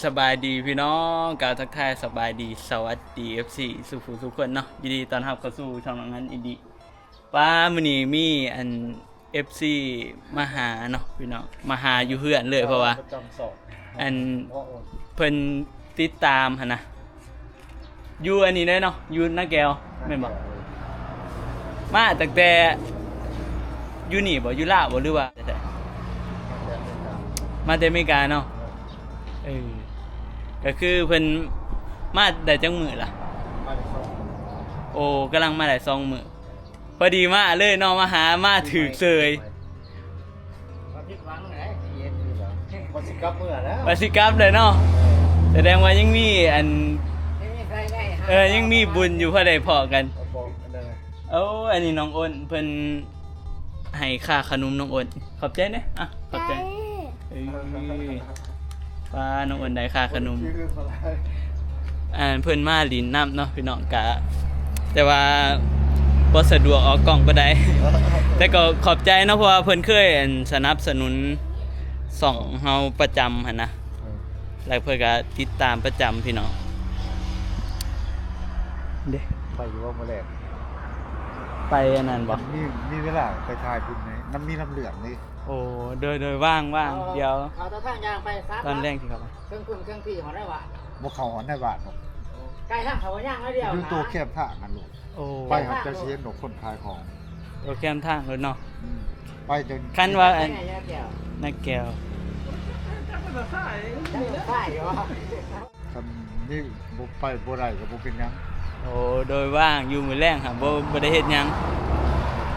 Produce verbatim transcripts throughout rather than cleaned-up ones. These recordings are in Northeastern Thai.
สบายดีพี่น้อง กล่าวทักทายสบายดี สวัสดี เอฟซี สู่ผู้สู่คนเนาะ ยินดีต้อนรับเข้าสู่ช่องน้องอันอีกดี ป้า มื้อนี้มีอัน เอฟซี มาหาเนาะพี่น้อง มาหาอยู่เฮือนเลย เพราะว่า ประจำสอง อัน พ่อโอน เพิ่นติดตามหั่นนะ อยู่อันนี้ได้เนาะ อยู่นาแก้วแม่นบ่ มาตั้งแต่อยู่นี่บ่ อยู่ลาวบ่ หรือว่า มาแต่อเมริกาเนาะ เออ ก็คือเพิ่นมาได้จักมื้อล่ะ มาได้สองมื้อ โอ้ กำลังมาได้สองมื้อ พอดีมาเลยเนาะ มาหา มาถืกเสย มาผิดหวังไหน ว่าสิกลับเมือแล้ว ว่าสิกลับเลยเนาะ แสดงว่ายังมีอัน ยังมีใครได้หา เออ ยังมีบุญอยู่พอได้พ้อกัน เอาบอกอันนั้นนะ โอ้ อันนี้น้องอ้น เพิ่นให้ค่าขนมน้องอ้น ขอบใจเด้อ อ่ะ ขอบใจ ได้ เอ้ย ป้า น้องอ้นได้ค่าขนม คืออะไร อ่า เพิ่นมาหลินนำเนาะพี่น้อง กะ แต่ว่าบ่สะดวกออกกล้องปานใด แต่ก็ขอบใจเนาะ เพราะว่าเพิ่นเคย อัน สนับสนุนช่องเฮาประจำหั่นนะ เออ แล้วเพิ่นก็ติดตามประจำพี่น้อง เด้ ไปอยู่ว่ามื้อแรก ไปอันนั้นบ่ มี มีเวลาไปถ่ายบุญไหม มันมีน้ำเหลืองนี่ โอ้ โดย โดย ว่าง ว่าง เออ เดี๋ยว เขาจะทางยางไปซัก ตอนแรกที่เขาไป เครื่องคุณเครื่องพี่เขาได้หวาน บ่เข้าหอนได้บาทหรอก ใกล้ทางเขาย่างแล้วเดียว อยู่ นะ ตัวแคบทางกันลูก โอ้ ไปหาเจ้าเสียนดอกคนขายของ ตัวแคบทางเลยเนาะ อืม ไปจน คันว่าอัน ไปไหนยาแก้ว นาแก้ว จังหวัดใต้เหรอ คันนี่บ่ไปบ่ได้ก็บ่เป็นหยัง โอ้ โดยว่างอยู่มื้อแลงค่ะ บ่ บ่ได้เฮ็ดหยัง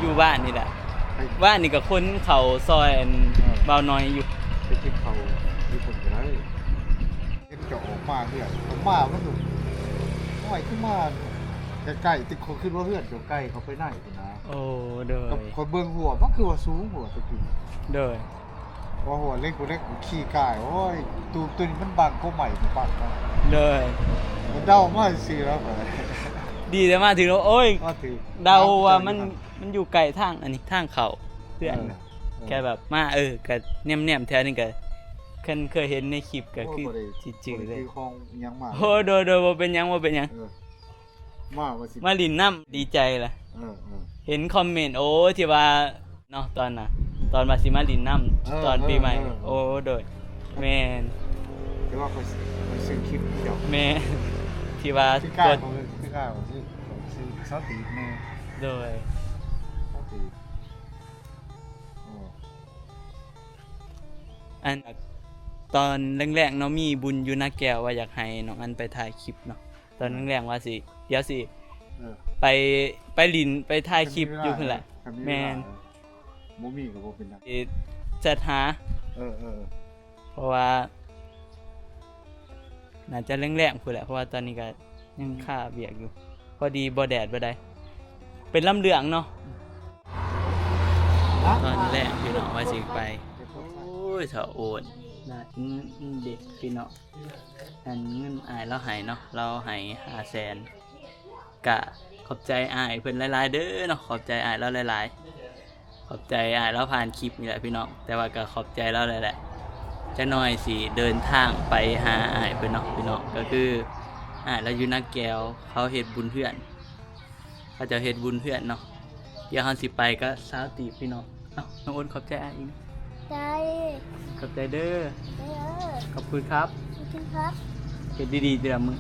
อยู่บ้านนี่แหละ ไป บ้านนี่ก็คนเขาซอยอัน เออ บ่าวน้อยอยู่ ไปกินข้าวอยู่พุ่นก็ได้ เห็นเจ้าออกมาเฮือน ออกมามันอยู่ โอ้ย คือมาใกล้ๆ ติดคนขึ้นว่าเฮือนเจ้าไกลเขาไปไหนพุ่นนะ โอ้ โดย ก็คนเบิ่งหัวมันคือว่าสูงหัวตะกี้ โดย ว่าหัวเล็กหัวเล็กขี่กาย โอ้ย ตูบตัวนี้มันบังกว่าใหม่มันบังมาก โดย มันเดามาซื่อแล้วไป ดีแต่มาถึงแล้ว โอ้ย มาถึง เดาว่ามัน มันอยู่ไกลทาง อันนี้ทางเขาเพื่อน เออ เออ แค่แบบมา เออ ก็แนมๆ แถวนี้ก็ คันเคยเห็นในคลิปก็คือ โอ้ย บ่ได้ สิจื้อเลย บ่ได้ถือของหยังมา โอ้ โดย โดย บ่เป็นหยัง บ่เป็นหยัง เออ มาว่าสิ มาหลินนำ ดีใจล่ะ เออ เออ เห็นคอมเมนต์ โอ้ ที่ว่า เนาะ ตอนน่ะ ตอนว่าสิมาหลินนำ เออ ตอนปีใหม่ เออ เออ โอ้ โดย แม่น แต่ว่าข้อย ข้อยซื้อคลิปเดียว แม่น ที่ว่า พี่ก้าว กด เขาเป็น พี่ก้าวเขาซื้อ เขาซื้อซาวตีบแม่ โดย ซาวตีบ เออ อัน ตอนแรกๆ เนาะ มีบุญอยู่นาแก้ว ว่าอยากให้น้องอันไปถ่ายคลิปเนาะ ตอนแรกๆ ว่าสิ เดี๋ยวสิ เออ ไป ไปหลิน ไปถ่ายคลิปอยู่พุ่นแหละ คันมีเวลา แม่น บ่มีก็บ่เป็นหยัง สิแชทหา เออ เออ เออ เพราะว่า น่าจะแลงๆ พู้นแหละ เพราะว่าตอนนี้ก็ยังคาเวียกอยู่ พอดีบ่แดดบ่ใด เป็นลำเหลืองเนาะ ฮะ ตอนแรกพี่น้องว่าสิไป โอ้ย สะโอน น่ะ อืม อืม เด็กพี่น้อง อันเงินอ้ายลาวให้เนาะ ลาวให้ห้าแสน กะขอบใจอ้ายเพิ่นหลายๆ เด้อเนาะ ขอบใจอ้ายลาวหลายๆ ขอบใจอ้ายลาวผ่านคลิปนี่แหละพี่น้อง แต่ว่าก็ขอบใจลาวหลายๆ จักหน่อยสิเดินทางไปหาอ้ายเพิ่นเนาะพี่น้อง ก็คืออ้ายลาวอยู่นาแก้ว เขาเฮ็ดบุญเฮือน เขาเจ้าเฮ็ดบุญเฮือนเนาะ เดี๋ยวเฮาสิไปก็ซาวตีบพี่น้อง เอ้า น้องอ้นขอบใจอ้ายอีกนะ ใจ ขอบใจเด้อ เด้อ ขอบคุณครับ ขอบคุณครับ เฮ็ดดีๆ เด้อมึง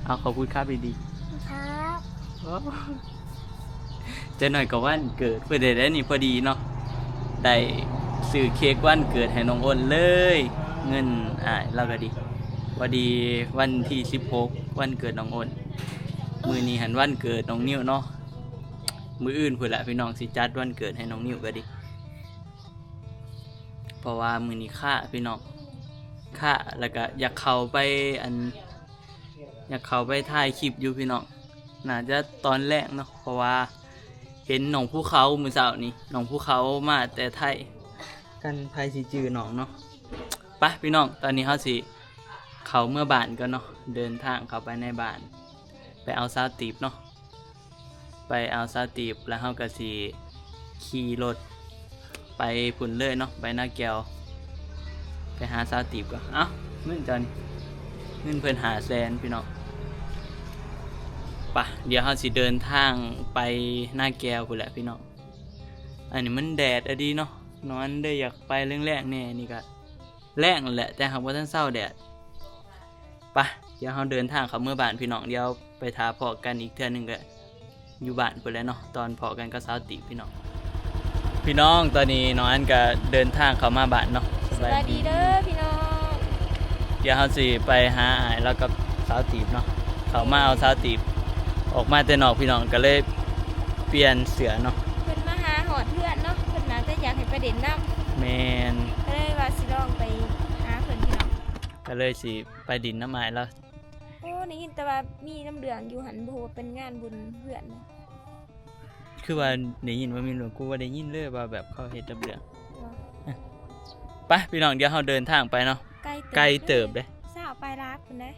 เอาขอบคุณครับดีๆ ครับ โอ้ จักหน่อยก็วันเกิดเพิ่นได้ ได้นี่พอดีเนาะ ได้ซื้อเค้กวันเกิดให้น้องอ้นเลย เงินอ้ายลาวก็ดี พอดีวันที่สิบหก วันเกิดน้องอ้น มื้อนี้หั้นวันเกิดน้องนิวเนาะ มื้ออื่นพู้นละพี่น้องสิจัดวันเกิดให้น้องนิวก็ดี เพราะว่ามื้อนี้ค้าพี่น้อง ค้า แล้วก็อยากเข้าไปอัน อยากเข้าไปถ่ายคลิปอยู่พี่น้อง น่าจะตอนแลงเนาะ เพราะว่าเห็นน้องภูเขามื้อเช้านี้ น้องภูเขามาแต่ไทย คันไผสิจื้อน้องเนาะ ไปพี่น้อง ตอนนี้เฮาสิเข้าเมือบ้านก่อนเนาะ เดินทางเข้าไปในบ้าน ไปเอาซาวตีบเนาะ ไปเอาซาวตีบ แล้วเฮาก็สิขี่รถไปพุ้นเลยเนาะ ไปนาแก้ว ไปหาซาวตีบก่อน เอ้า เงินเจ้านี่ เงินเพิ่นห้าแสนพี่น้อง ปะ เดี๋ยวเฮาสิเดินทางไปนาแก้วพู้นแหละพี่น้อง อันนี้มันแดดอะดีเนาะ นอนได้อยากไปแลงๆแหน่ นี่ก็แลงแหละ แต่หากว่าท่านเศร้าแดด ปะ เดี๋ยวเฮาเดินทางเข้าเมือบ้านพี่น้อง เดี๋ยวไปถาพอกันอีกเทื่อหนึ่งก็อยู่บ้านพู้นแหละเนาะ ตอนพอกันกับสาวตีบพี่น้อง พี่น้อง ตอนนี้น้องอันก็เดินทางเข้ามาบ้านเนาะ สบายดีเด้อพี่น้อง เดี๋ยวเฮาสิไปหาอ้ายแล้วกับสาวตีบเนาะ เข้ามาเอาสาวตีบ ออกมาแต่นอกพี่น้อง ก็เลยเปลี่ยนเสื้อเนาะ เพิ่นมาหาฮอดเฮือนเนาะ เพิ่นน่าจะอยากให้ไปเล่นนำ แม่น ก็เลยว่าสิลองไปหาเพิ่นพี่น้อง ก็เลยสิไปเล่นนำอ้ายแล้ว โอ้ ได้ยินแต่ว่ามีน้ำเหลืองอยู่หั่น บ่ฮู้ว่าเป็นงานบุญเฮือนนะ คือว่าได้ยินว่ามีหลวง กูว่าได้ยินเลยว่าแบบเขาเฮ็ดน้ำเหลือง บ่ ไปพี่น้อง เดี๋ยวเฮาเดินทางไปเนาะ ไกลเติบ ไกลเติบเด้ ซาวปลายหลักพู้นเด้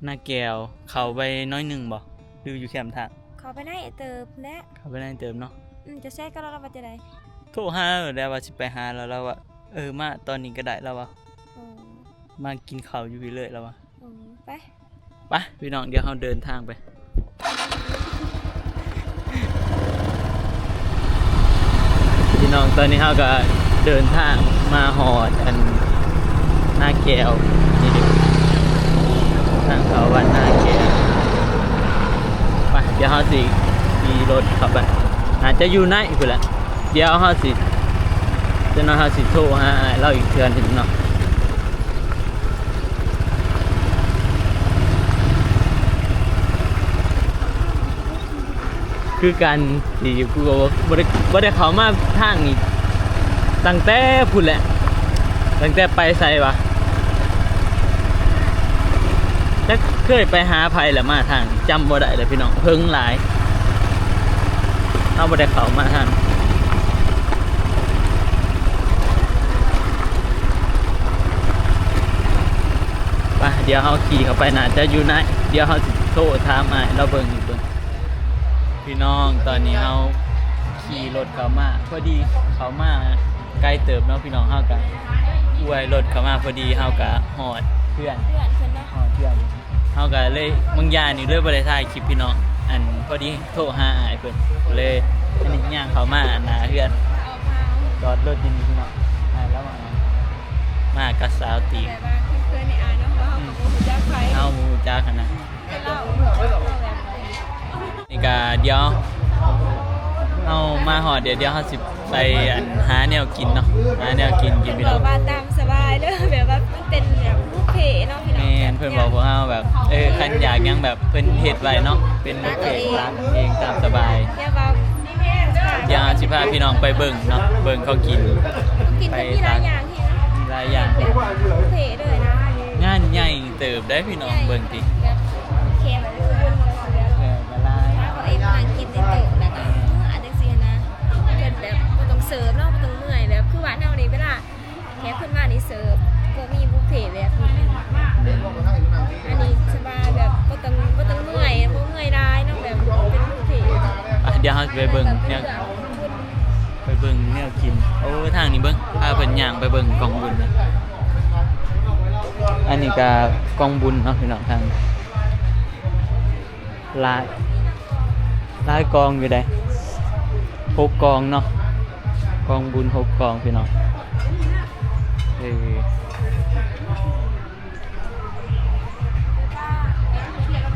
นาแก้ว เข้าไปน้อยหนึ่งบ่ หรืออยู่แคมทาง เข้าไปในเติบแหละ เข้าไปในเติบเนาะ อืม จะแซะกับลาว ลาวว่าจะใด โทรหาลาวแล้วว่าสิไปหาลาว ลาวว่า เออ มาตอนนี้ก็ได้ ลาวว่า อืม มากินข้าวอยู่พี้เลย ลาวว่า อืม ไป ไป พี่น้อง เดี๋ยวเฮาเดินทางไป พี่น้อง ตอนนี้เฮาก็เดินทางมาฮอดอันนาแก้ว นี่เด้อ ทางเข้าวัดนาแก้ว ไป เดี๋ยวเฮาสิขี่รถเข้าไป น่าจะอยู่ในพู้นแหละ เดี๋ยวเฮาสิ จักหน่อยเฮาสิโทรหาอ้ายลาวอีกเทื่อหนึ่งเนาะ คือกัน ที่กูก็บ่ได้ บ่ได้เข้ามาทางนี้ตั้งแต่พู้นแหละ ตั้งแต่ไปไสวะ จักเคยไปหาไผล่ะมาทางนี้ จำบ่ได้แล้วพี่น้อง เฮิงหลาย เฮาบ่ได้เข้ามาทาง ไป เดี๋ยวเฮาขี่เข้าไป น่าจะอยู่ใน เดี๋ยวเฮาสิโทรถามอ้ายลาวเบิ่งอีกเบิ่ง พี่น้อง ตอนนี้เฮาขี่รถเข้ามา พอดีเข้ามาไกลเติบเนาะพี่น้อง เฮาก็อวยรถเข้ามา พอดีเฮาก็ฮอดเฮือน เฮือนเพิ่นเนาะ ฮอดเฮือน เฮาก็เลย บางอย่างนี่เลยบ่ได้ถ่ายคลิปพี่น้อง อันพอดีโทรหาอ้ายเพิ่น เลย อันนี้ย่างเข้ามาหน้าเฮือน จอดรถอยู่นี่พี่น้อง อ้ายลาวมา มากับสาวตีบ แบบว่าเพื่อนๆในอ้ายเนาะ เพราะเฮาก็บ่ฮู้จักไผ เฮาบ่ฮู้จักหั้นนะ แต่ลาว ลาวแบบ นี่ก็เดี๋ยว เฮามาฮอด เดี๋ยว เดี๋ยวเฮาสิไปอันหาแนวกินเนาะ หาแนวกินกินพี่น้อง เพิ่นบอกว่าตามสบายเด้อ แบบว่ามันเป็นแบบบุฟเฟ่ต์เนาะพี่น้อง แม่น เพิ่นบอกพวกเฮาแบบ เออ คันอยากหยังแบบเพิ่นเฮ็ดไว้เนาะ เป็นบุฟเฟ่ต์ ตักเอง ตักเองตามสบาย เดี๋ยวว่า เดี๋ยวสิพาพี่น้องไปเบิ่งเนาะ เบิ่งเขากิน กินก็มีหลายอย่างที่ มีหลายอย่าง แบบบุฟเฟ่ต์เลยนะ งานใหญ่เติบได้พี่น้อง เบิ่งติ แบบแขกผู้คนแบบ เออ ก็หลาย พาเขาเองมานั่งกินในโต๊ะ แล้วก็ เออ จังซี่นะ เพิ่นแบบบ่ต้องเสิร์ฟเนาะ บ่ต้องเมื่อย แบบคือบ้านเฮานี่เวลาแขกเพิ่นมานี่เสิร์ฟ บ่มีบุฟเฟ่ต์แบบนี้ อันนี้สบายแบบบ่ต้อง บ่ต้องเมื่อย บ่เมื่อยหลายเนาะ แบบเป็นบุฟเฟ่ต์ อ่ะ เดี๋ยวเฮาสิไปเบิ่งแนว ไปเบิ่งแนวกิน โอ้ ทางนี้เบิ่ง พาเพิ่นย่างไปเบิ่งกองบุญ อันนี้ก็กองบุญเนาะพี่น้อง ทาง หลาย หลายกองอยู่เด้ หกกองเนาะ กองบุญหกกองพี่น้อง เออ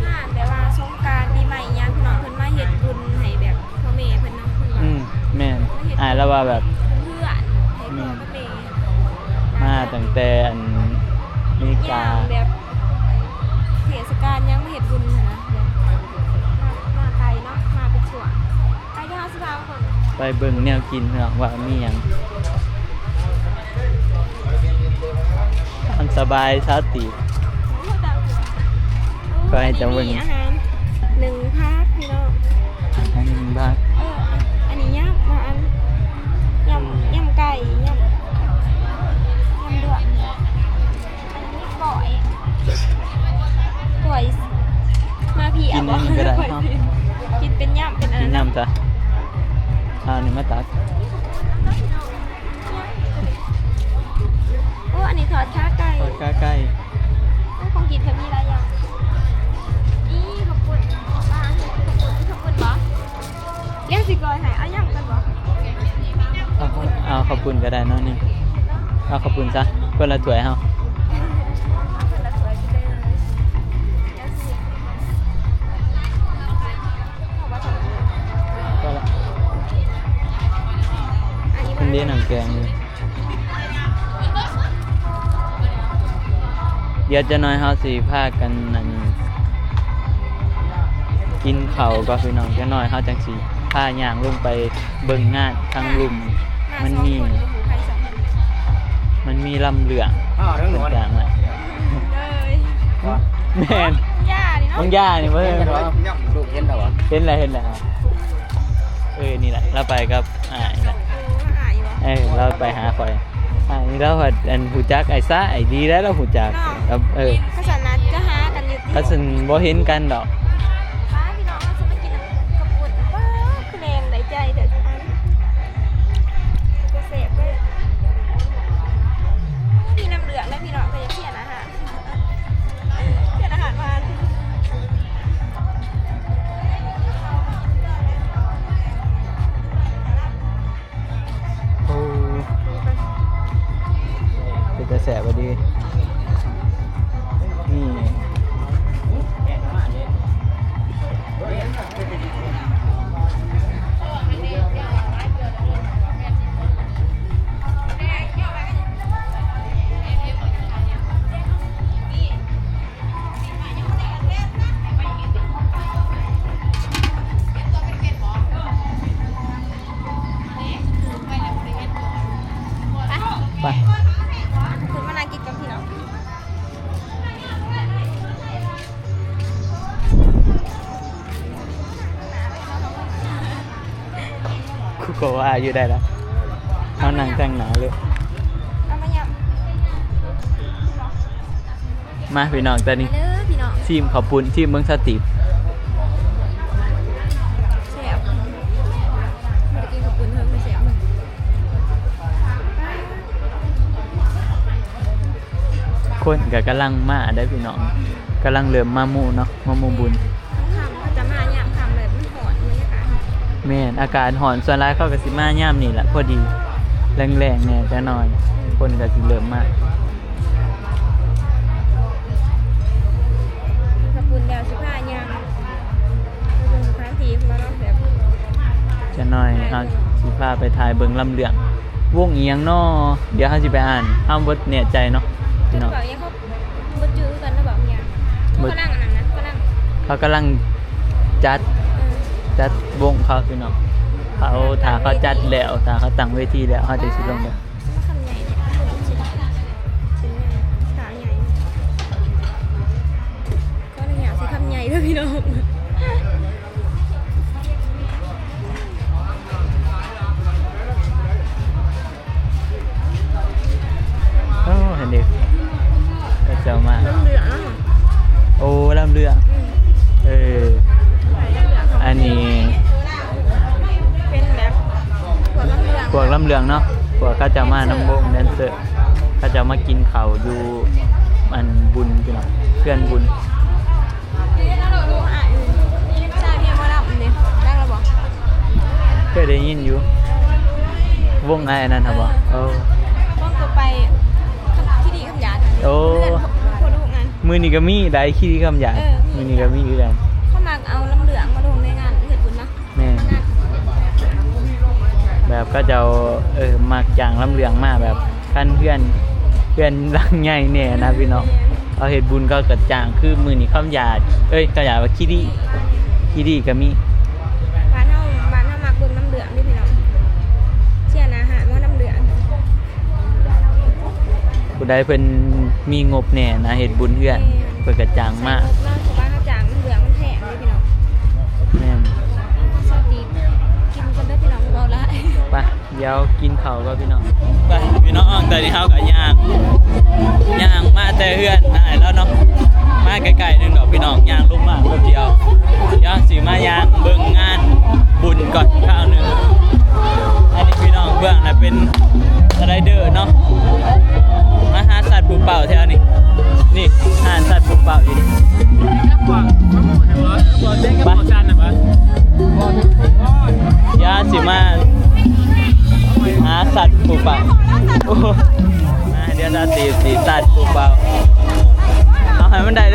งานแบบว่าสงกรานต์ปีใหม่อิหยังพี่น้อง เพิ่นมาเฮ็ดบุญให้แบบพ่อแม่เพิ่นเนาะ เพิ่นว่า อืม แม่น มาเฮ็ด อ้ายลาวว่าแบบ เพื่อนๆ ให้พ่อกับแม่ มาตั้งแต่อันอเมริกา ย่างแบบเทศกาลยังมาเฮ็ดบุญหั้นนะ แบบมา มาไกลเนาะ มาเป็นช่วง ไปเด้อ สิพาคน ไปเบิ่งแนวกินเนาะ ว่ามีหยัง ตามสบายสาวตีบ ก็ให้เจ้าเบิ่ง มีอาหารหนึ่งพักพี่น้อง อันนี้หนึ่งพัก เออ อันนี้ยำมาอัน ยำ ยำไก่ ยำ ยำด่วน อันนี้ก้อย ก้อย มาพี่ กินอันนี้ก็ได้ เอาบ่ เนาะ กินเป็นยำเป็นอัน กิน นั้น ยำจ้ะ เอาอันนี้มาตัก โอ้ อันนี้ทอดขาไก่ ทอดขาไก่ โอ้ ของกินก็มี อันนั้นนี่เอาข้าวปุ้นซะคนละถ้วยเฮาก็ละมันเรียนหนังแกงอยู่ เดี๋ยวจะน้อยเฮาสิพากันนั่นกินข้าวก็พี่น้องจะน้อยเฮาจังสิพาย่างลงไปเบิ่งงานทางลุ่ม มันมี มันมีลำเรื่อง อ้าวเรื่องหนอน ต่างๆนะ เลย แม่น ย่านี่เนาะ ของย่านี่เบิ่ง เห็นแล้วบ่ เห็นแล้วเห็นแล้ว เออ นี่แหละ เราไปกับอ้ายนี่แหละ โอ้อ้ายบ่ เออ เราไปหาข่อย อ้ายนี่เราผัดอันฮู้จักอ้ายซะ อ้ายดีแล้วเราฮู้จัก เนาะ ครับ เออ ข้าวสารนัดจะหากันอยู่ที่ เขาสิบ่เห็นกันดอก ป้าพี่น้อง เราจะมากินข้าวปุ้น ป้า คะแนนได้ใจเดี๋ยวจะอัน จะแสบด้วย มีน้ำเหลืองนะพี่น้อง ก็ยังเสียนะฮะ เสียอาหารมา โอ้ เป็นตาแสบพอดี นี่ ไป คุณมานั่งกินกับพี่น้อง กูก็ว่าอยู่ได้แล้ว เขานั่งแต่งหนาเลย เอามายำ มาพี่น้องตอนนี้ มาเด้อพี่น้อง ทีมข้าวปุ้น ทีมเมืองสติป แซ่บ บ่ได้กินข้าวปุ้นเพิ่มไม่แซ่บเลย คนก็กำลังมาได้อพี่น้อง กำลังเริ่มมาหมู่เนาะ มาหมู่บุญ ค่ำๆ เขาจะมายามค่ำเลย มันฮ้อน บรรยากาศ แม่น อากาศฮ้อน ส่วนหลายเขาก็สิมายามนี่แหละ พอดี แรงๆ แหน่จักหน่อย คนก็สิเริ่มมา กินข้าวปุ้นแล้วสิพาย่างไปเบิ่งสถานที่มาเนาะ แบบ จักหน่อยเฮาสิพาไปถ่ายเบิ่งลำเรื่อง วงอีหยังน้อ เดี๋ยวเฮาสิไปอ่าน เฮาบ่แน่ใจเนาะ พี่น้อง เพิ่นเว้าอีหยังเขาบ่จื้อกันนะ เว้าอีหยัง บ่ เขากำลังอันนั้นนะ กำลัง เขากำลังจัด เออ จัดวงเขาพี่น้อง เขา ถ้าเขาจัดแล้ว ถ้าเขาตั้งเวทีแล้ว เขาจะสิลงไป มันคำใหญ่เนี่ย ชิ้นใหญ่ ขาใหญ่ ขออนุญาตใช้คำใหญ่เด้อพี่น้อง โอ้ เห็นเด็ก ก็จะมา ลำเหลืองอะ โอ้ ลำเหลือง อืม เออ อันนี้ เป็นแบบ พวกลำเหลือง พวกลำเหลืองเนาะ พวกเขาจะมานำวงแดนเซอร์ เขาจะมากินข้าวอยู่ อันบุญพี่น้อง เพื่อนบุญ เคยได้ยินอยู่ วงไอ้นั่นครับบ่ เออ วงต่อไป ขี้ดีคำหยาด โอ้ เพื่อนพวกลูกงาน มื้อนี้ก็มีได้ขี้ดีคำหยาด เออ มี มื้อนี้ก็มีคือกัน เขามักเอาลำเหลืองมาลงในงานเฮ็ดบุญนะ แม่น แบบเขาเจ้า เออ มักจ้างลำเหลืองมาแบบ คันเฮือน เฮือนหลังใหญ่แน่นะพี่น้อง เขาเฮ็ดบุญเขาก็จ้าง คือมื้อนี้คำหยาด เอ้ย คำหยาดว่าขี้ดี ขี้ดีก็มี บ้านเฮา บ้านเฮามักเบิ่งลำเหลืองเด้พี่น้อง เชียร์หน้าห้านว่าลำเหลือง ผู้ใดเพิ่นมีงบแน่นะ เฮ็ดบุญเฮือน แม่น เพิ่นก็จ้างมา ใส่งบเนาะ เพราะว่าเขาจ้างลำเหลืองมันแพงเด้พี่น้อง แม่น อ่า สวัสดี กินกันเด้อพี่น้อง เว้าหลาย ไป เดี๋ยวกินข้าวก่อนพี่น้อง ไปพี่น้อง ตอนนี้เฮาก็ย่าง ย่างมาแต่เฮือนอ้ายแล้วเนาะ มาไกลๆหนึ่งดอกพี่น้อง ย่างลงมาแป๊บเดียว เดี๋ยวสิมาย่างเบิ่งงานบุญก่อนคราวหนึ่ง อันนี้พี่น้องเบื้องนะเป็นสไลเดอร์เนาะ มาหาสัตว์ปูเป่าแถวนี้ นี่หาสัตว์ปูเป่าอยู่นี่ ไป ยาสิมาหาสัตว์ปูป่า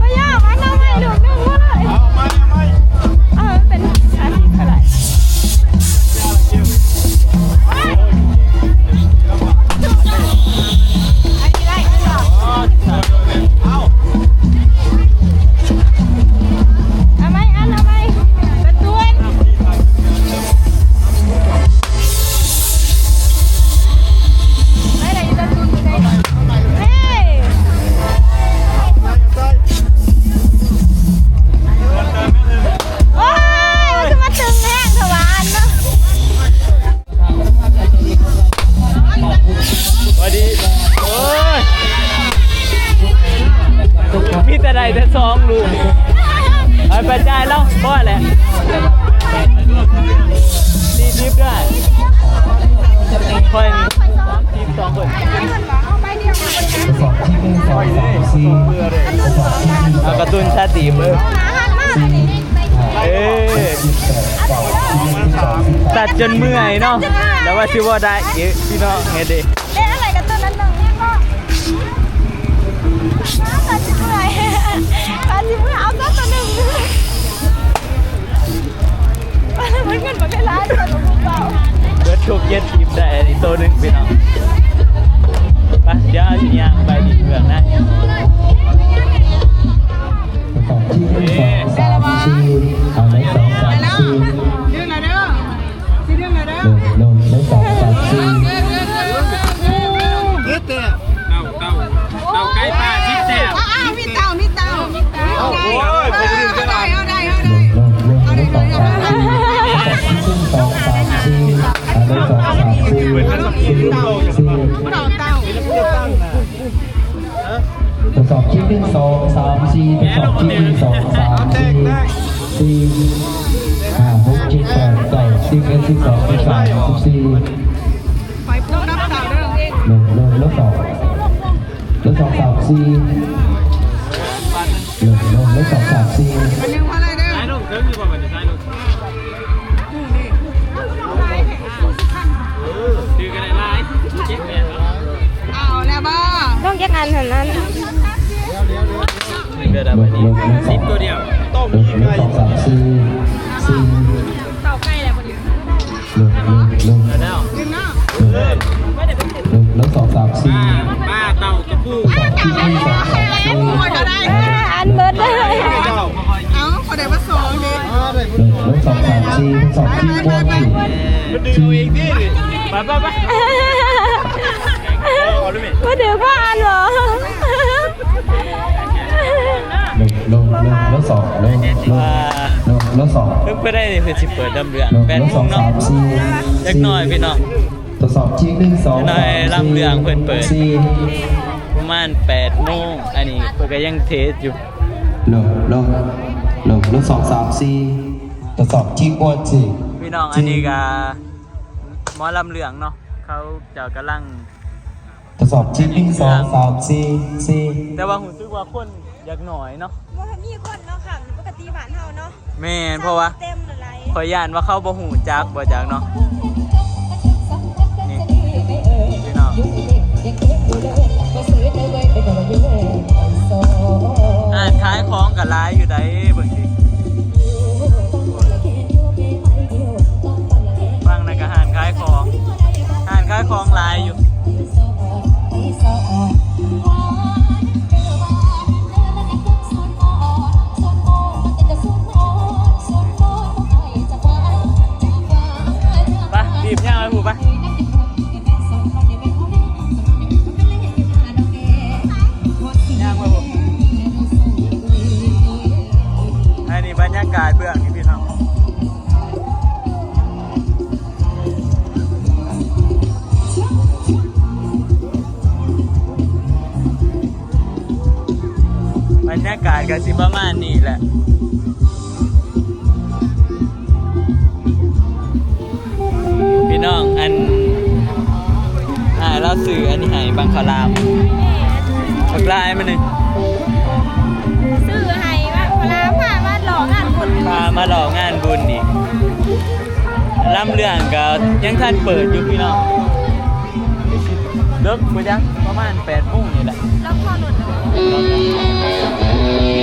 บ่ยาก มันเอาใหม่ลูกหนึ่งก็ได้ เอาใหม่ เอาใหม่ เอาให้มันเป็นอาทิตย์ก็ได้ เอาไหม อัน เอาไหม การ์ตูน ไม่ได้ การ์ตูนอยู่ไหน เฮ้ย โอ้ย มันจะมาตึงแห้งทวารเนาะ สวัสดี โอ้ย มีแต่ได้แต่สองลูก ไป ไปจ่ายแล้ว พอแหละ สี่สิบได้ ค่อยนี่ ทีมสองคน สองที่หนึ่งสองสามสี่สองที่หนึ่งสอง เอาการ์ตูนชาติดีเบอร์ สี่ เอ้ย สิบแปดสองที่หนึ่งสองสิบแป ตั ด ดจนเมื่อยเนาะ แล้วว่าชื่อว่าได้เอ้ยพี่น้องไงเด้ เล่นอะไรกันตอนนั้นหนึ่งเนี่ยก็ตอนสิบเมื่อยตอนสิบเมื่อยเอาซะตัวหนึ่งมันเงินมันได้ร้ายตัวหนึ่งเปล่า เบิร์ดทุกเจ็ดทีมได้อันนี้ตัวหนึ่งพี่น้อง ไป เดี๋ยวเอาสิยางไปดีเมืองนะ สองที่หนึ่งสองสามสี่เอาไว้สองสามสี่ ดึงหน่อยเด้อ สิดึงหน่อยเด้อ หนึ่งหนึ่งไว้สองสามสี่ เต้าเต้าเต้าไก่ป่าชิดแซ่บ อ้าวมีเต่ามีเต่ามีเต่า โอ้ยผมดึงก็ได้ เอาได้เอาได้เอาได้ หนึ่งหนึ่งไว้สองสามสี่สองที่หนึ่งสองสามสี่เอาไว้สองสามสี่สี่สี่ เต่าเต่า ทดสอบที่หนึ่งสองสามสี่ทดสอบที่หนึ่งสองสามสี่สี่ห้าหกเจ็ดแปดเก้าสิบเอ็ดสิบสองสิบสามสิบสี่ ไปพวกนับเต่าเด้อ หนึ่งหนึ่งแล้วสองแล้วสองสามสี่หนึ่งหนึ่งแล้วสองสามสี่ อันนึงว่าอะไรเด้อ ซ้ายลงเทิงอยู่บ่บัดนี้ซ้ายลง เอาแล้วบ่ ต้องแยกอันเท่านั้น เดี๋ยวเดี๋ยวเดี๋ยว สิบตัวเดียว หนึ่งหนึ่งสองสามสี่สี่ เต่าใกล้แล้วพอดี หนึ่งหนึ่งหนึ่ง แล้ว หนึ่งหนึ่งแล้วสองสามสี่ ป้าเต่าตะปู สองที่หนึ่งสองสามสี่ หมดก็ได้ อันเบิร์ดเลย เอาพอได้มาสองเด้ หนึ่งหนึ่งสองสามสี่สองที่หนึ่ง มันดึงเอาเองที่ไปไปไป มาถึงพ่ออันเหรอ หนึ่งหนึ่งหนึ่งแล้วสองหนึ่งหนึ่งหนึ่งแล้วสอง เพิ่งไปได้นี่คือสิเปิดดำเดือน หนึ่ง แปด แล้ว โม สอง ง เนาะ สามสี่ จักหน่อยพี่น้อง ทดสอบที่หนึ่งสอง จักหน่อย สาม ลำเรื่องเพิ่นเปิด สี่ ประมาณแปดโมง อันนี้เพิ่นก็ยังเทสอยู่ หนึ่งหนึ่งหนึ่งแล้วสองสามสี่ทดสอบที่อ้วนสี่ พี่น้องอันนี้ก็หมอลำเรื่องเนาะ เขาเจ้ากำลัง ทดสอบที่หนึ่งสองสามสี่สี่ แต่ว่ารู้สึกว่าคนอยากหน่อยเนาะ ว่ามีคนเนาะค่ะปกติบ้านเฮาเนาะ แม่นเพราะว่า เต็มหลาย ข้อยย่านว่าเขาบ่ฮู้จักบ่จักเนาะ นี่พี่น้อง ร้านขายของก็หลายอยู่ได๋ เบิ่งดิ ฟังนั่นก็ร้านขายของ ร้านขายของหลายอยู่ ไป รีบย่างไปพู้นไป ย่างไปพู้น อันนี้บรรยากาศเบื้องนี่พี่น้อง บรรยากาศก็สิประมาณนี้แหละ พี่น้อง อัน อ่า เราซื้ออันนี้ให้ บังข้าวหลาม บักหลายมาหนึ่ง ซื้อให้ว่าพลาพามาหล่องานบุญ พามาหล่องานบุญนี่ ลำเรื่องก็ยังทันเปิดอยู่พี่น้อง เลิกไปยังประมาณแปดโมงนี่แหละ แล้วพอหลุดแล้ว